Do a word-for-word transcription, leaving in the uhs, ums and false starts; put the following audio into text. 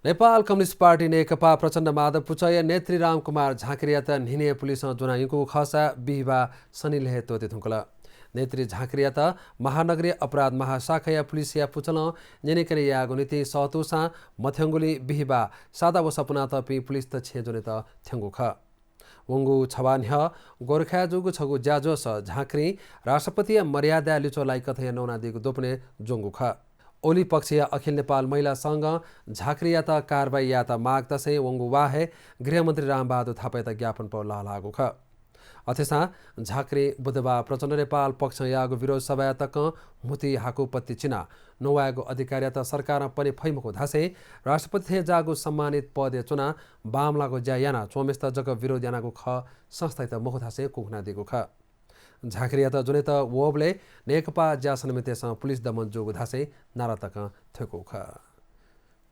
Nepal communist party Nekapa प्रचण्ड माधव पुचःया नेतृ रामकुमार झाँक्रीयात न्हिनय् पुलिसं ज्वना यंकूगु खःसा बिहिबाः सनिलय् हे त्वःते धुंकल। नेतृ झाँक्रीयात महानगरीय अपराध महाशाखाया पुलिसया पुचलं न्यनेकने यायेगु निंतिं सःतूसां मथ्यंगुलिं बिहिबाः सादा वसः पुनातःपिं पुलिसत छेँय् ज्वनेत थ्यंगु खः। वंगु छवाः न्ह्यः गोरखाय् जूगु छगू ज्याझ्वलय् झाँक्रीं राष्ट्रपतिया मर्यादाय् लिच्वः लाइकथंया नवानादीगु द्वपनय् ज्वंगु खः। ओली पक्षया अखिल नेपाल महिला संघं झाँक्रीयात कारवाही यायेत माग तसें वंगु वाः हे गृहमन्त्री रामबहादुर थापायात ज्ञापनपौ लःल्हाःगु खः। अथेसां झाँक्रीं बुधबाः प्रचण्ड नेपाल पक्षं याःगु विरोध सभाय् तकं म्हुतुइ हाकुपत्ति चिनाः नवायेगु अधिकारयात सरकारं पने फइमखु धासें राष्ट्रपति थें जाःगु सम्मानित पदय् च्वनाः बांमलाःगु ज्या यानाच्वंम्हय्सित जक विरोध यानागु खः संस्थायात मखु धासें कुंखुनादीगु खः। झाँक्रीयात ज्वनेत वःबलय् नेकपा ज्यासनमितय्सं पुलिस दमन जूगु धासें नारा तकं थ्यंकूगु खः।